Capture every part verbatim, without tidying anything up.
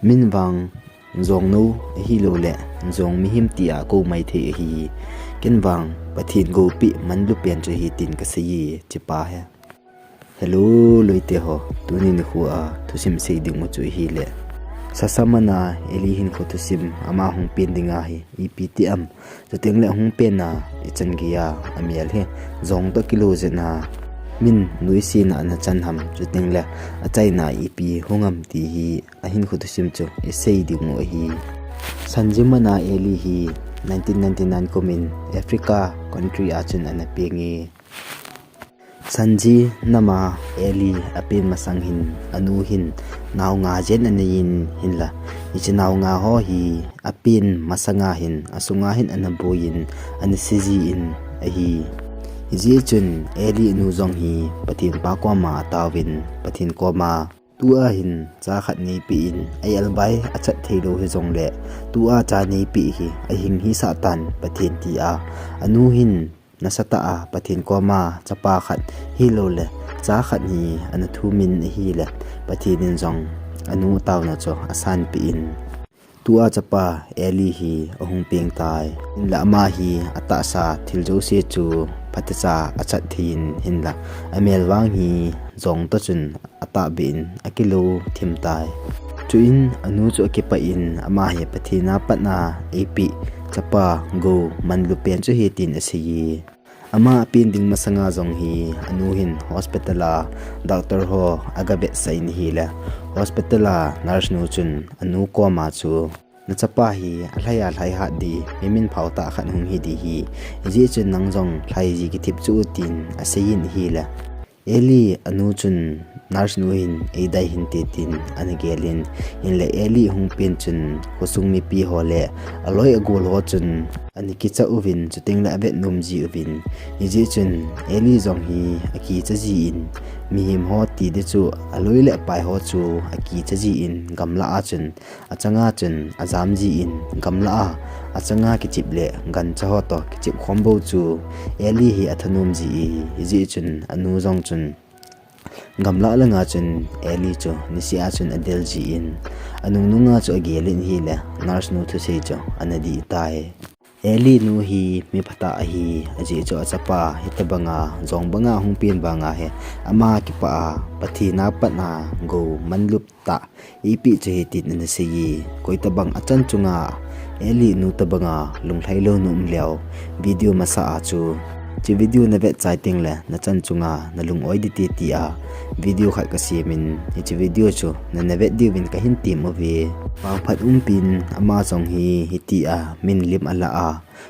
Min vang jong nou ahi lou le, jong mihem tia kou mai thei ahi. Ken vang Pathen gou pi manlu pen chu ahi tin kasei e, chepa he. Hello, loite ho, tuni nikho a thusim sei ding u chu ahile, Sasamana Eli hinkho thusim ama hung pen ding ahi, ipi ti am, chuteng le hung pen a ichan gei a amel hi jong toh kilou jeh a, min nuisat na ana chan ham, chuteng le achaina ipi hung am ti hi ahinkho thusim chu isei ding u ahi. Sanji mana Eli hi nineteen ninety-nine kum in Africa country a chun ana peng e. Sanji nama Eli apen masang hin anu hin nao nga jen anei in, hinla hiche nao nga ho hi apen masanga hin asunga hin ana boi in ana se ji in ahi. Hijeh chun Eli anu jong hi Pathen pa koma ataovin, Pathen koma, tua hin cha khat neipeh in, a-elbai achat thei lou hijongle, tua cha neipeh hi ahing hisah tan Pathen, tia anu hin nasatah a Pathen koma chapa khat hilouleh cha khat hi ana thum in ahileh, Pathen in jong anu taona chu asanpeh in, tua chapa Eli hi ahung peng tai. Hinlah ama hi atahsa thil jouse chu phatecha achat thei in, hinlah amel vang hi jong toh chun atahbeh in akilou thim tai. Chuin anu chu akipah in, ama hi Pathen a pat a eipeh chapa gou manlu pen chu ahi tin asei e. Ama apen ding masanga jong hi anu hin hospital a doctor ho agavetsah in ahileh, hospital a nurse nu chun anu koma chu, nachapa hi alhai a lhai hat ding, mimin phaotah khat hung hi ding ahi. Hijeh chun nang jong lhai ji kithip cheh un, tin asei in ahileh, Eli anu chun nurse nu hin eidai hinte tin ana gel in, hinlah Eli hung pen chun khosung mipi ho le aloi agol ho chun ana kicha uvin, chuteng le avet nom ji uvin. Hijeh chun Eli jong hi akicha ji in, mihem ho ti ding chu aloi le apai ho chu akicha ji in, gamlah a chun achanga chun ajam ji in, gamlah a achanga kichep le gancha ho toh kichep khom bou chu Eli hi athanom ji e. Hijeh chun anu jong chun gamlah langa chun Eli chu niseh a chun adel ji in, anung nunga chu agel in ahileh, nurse nu thusei chu ana dih tai. Eli nu hi mi phatah ahi, ajeh chu achapa hitobanga jong banga hung pen vanga hi ama kipah a, Pathen a pat a gou manlu tah eipeh chu ahi tin ana sei e. Koitobang achan chunga Eli nu tobanga lunglhai lou nu um leu, video masa a chu, hiche video navet chai teng le nachan chunga nalung oi ding te, tia video khat kasem in, hiche video chu nana vet diuvin kahin tem uve. Vangphat umpi in ama jong hi hitia min lim alah a,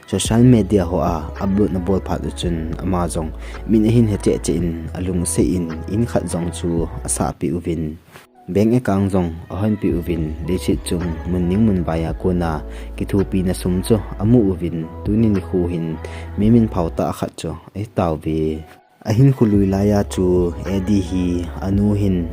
social media ho a upload nabol phat u chun ama jong min ahin he cheh cheh in, alungset in, in khat jong chu asahpeh uvin, bank account jong ahonpeh uvin, leiset chung mun ning mun vai a kona kithopina sum chu amu uvin, tuni nikho hin mimin phaotah khat chu ahi tauve. Ahinkho lui laiya chu Eli hi anu hin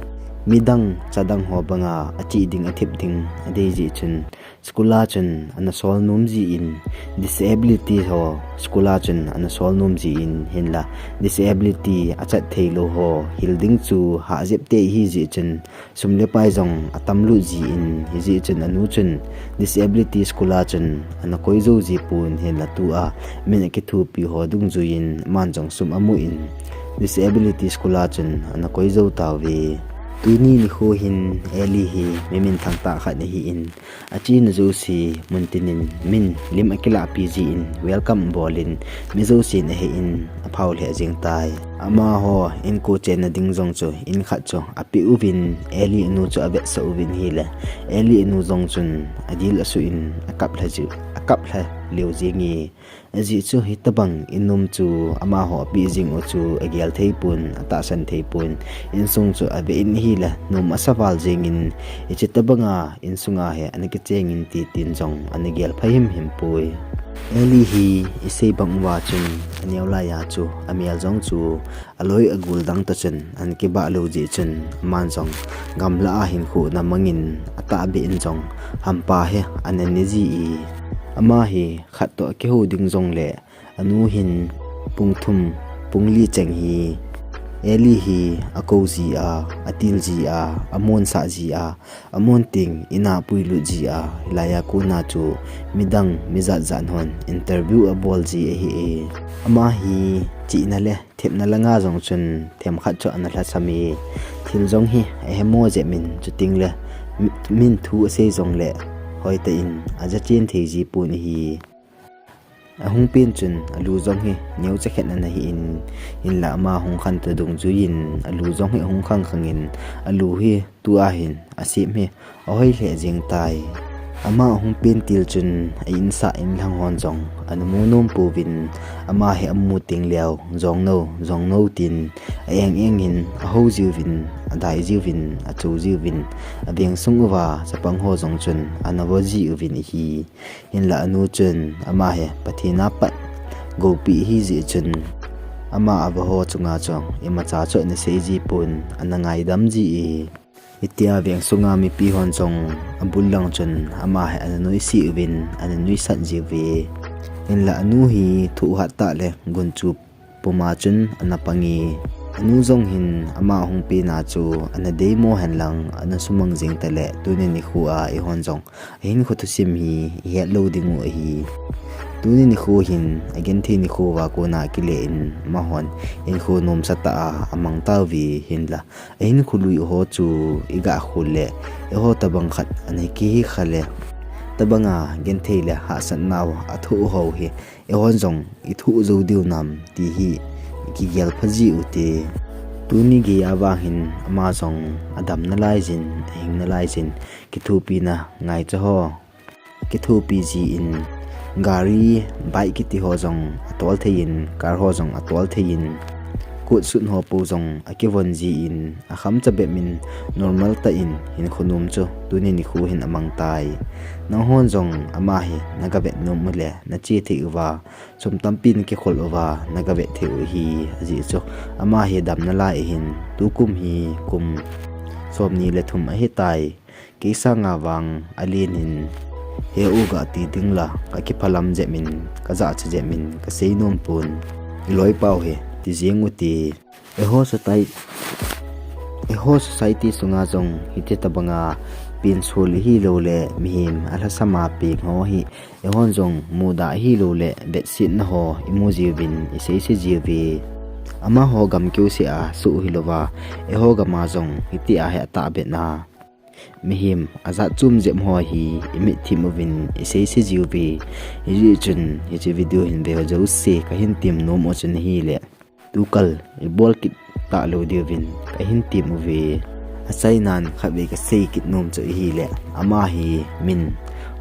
midang chadang ho banga ache ding athep ding adei jeh chun, school a chun ana sol nom ji in, disability ho school a chun ana sol nom ji in, hinlah disability achat theilou ho hil ding chu hah jep tei ahi jeh chun, sum le pai jong atam lut ji in, hijeh chun anu chun disability school a chun ana koi jou ji pon, hinlah tua min akithopi ho dungjuiyin aman jong sum amu in, disability school a chun ana koi jou tauve. Tuni nikho hin Eli hi mi minthang tah khat ahin, achena jouse muntin in min lim akilahpi ji in, welcome abol in, mi jousen ahe in aphao lheh jeng tai. Amaho inko chenna ding jong chu in khat chu apeh uvin, Eli anu chu avetsah uvin ahileh, Eli anu jong chun adil asuh in akap lha jiu, akap lha lheh jenge. Ajeh chu hitobang in nom chu amaho apeh jing u chu agel thei pon, atahsan thei pon. Insung chu ave in ahileh nom asa val jeng in, hiche tobanga insunga hi ana kicheng inte tin jong ana gel pha himhim poi. Eli hi isei bang uva chun aneo laiya chu amel jong chu aloi agol dang toh chun ana kibah lou jeh chun aman jong gamlah a hinkho na mangin atahbeh in jong hampa hi ana ne ji e. Ama hi khat toh akihou ding jongleh anu hin pung thum, pung li cheng hi Eli hi akou jia, atil jia, amonsah jia, amon teng in a puilut jia, hilaiya kona chu midang mijat jat hon interview abol ji ahi e. Ama hi chihna le themna langa jong chun themkhat chu ana lhasam e. Thil jong hi ahemo jep in, chutengle mi-, min thu asei jongle hoitah in ajachen thei ji pon ahi. Ahung pen chun alu jong hi neocha khat ana hi in, hinla ama hung khen ta dungjuiyin alu jong hi ahung khang khangin, alu hi tua hin asem hi ahoi lheh jeng tai. Ama ahung pen til chun a insah inlhang hon jong ana mu nom pouvin, ama hi amu tengleu, "Jongno, jongno," tin a eng engin ahou jiuvin, adai jiuvin, acho jiuvin, aveng sung uva chapang ho jong chun ana vo jiuvin ahi. Hinla anu chun ama hi Pathen a pat gopi ahi jeh chun, ama ava ho chunga chu imacha chu ana sei ji pon, ana ngaidam ji e. Hitia veng sunga mipi hon jong abul lang chun ama hi ana nuisat uvin, ana nuisat jiuve. Hinla anu hi thoh hat tah le gunchu puma chun ana pang e. Anu jong hin ama ahung pen a chu ana deimo henlang, ana sumang jeng tale, tuni nikho a eihon jong ahinkho thusim hi ihet lou ding u ahi. Tuni nikho hin agenthei nikho uva kona kile in, amahon hinkho nomsa tah a amang tauve. Hinla ahinkho lui ho chu iga khol le, eiho tabang khat ana kihi kha le, tabanga genthei le hahsatnau athoh ho hi eihon jong ithoh jou diu nam ti hi ikigel pha ji ute. Tuni geiya vang hin ama jong adam nalai jin, ahing nalai jin, kithopina ngaicha ho kithopi jin, gari, bike kiti ho jong atol thei in, car ho jong atol thei in, coat suit ho po jong akivon jin, akham cha bep in normal tah in hinkho nom chu tuni nikho hin amang tai. Nanghon jong ama hi naga vet nom ule nache thei uva, sum tampi nakikhol uva naga vet thei u ahi, ajeh chu ama hi adam nalai ahin, tukum hi kum somni le thum ahitai. Kei sanga vang alen in, he u ga ti ding la, kakiphalam jep in, kajahcha jep in, kasei nom pon. Iloipau hi ti jeng ute. Eiho soci-, eiho society sunga jong hiti tabanga pensol hilou le mihem alhasam a peng ho hi eihon jong muda hilou le vetsetna ho imu jiuvin, iseise jiuve. Amaho gam keuseh a soh hilouva, eiho gam a jong hitia hi atahbeh na mihem ajat chom jep ho hi imitthim uvin, iseise jiuve. Hijeh chun hiche video hin ve ho jouse kahin tem nom u chu ahile, tukal ibol kit talou diuvin kahin tem uve. Achainan khatvei kasei kit nom chu ahile, ama hi min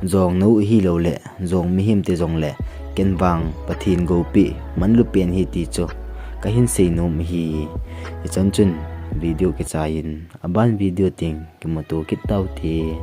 jongno ahilou le jong mihem ti jongle, ken vang Pathen gopi manlu pen ahi ti chu kahin sei nom ahi. Hichan chun video kichai in, aban video teng kimuto kit taute.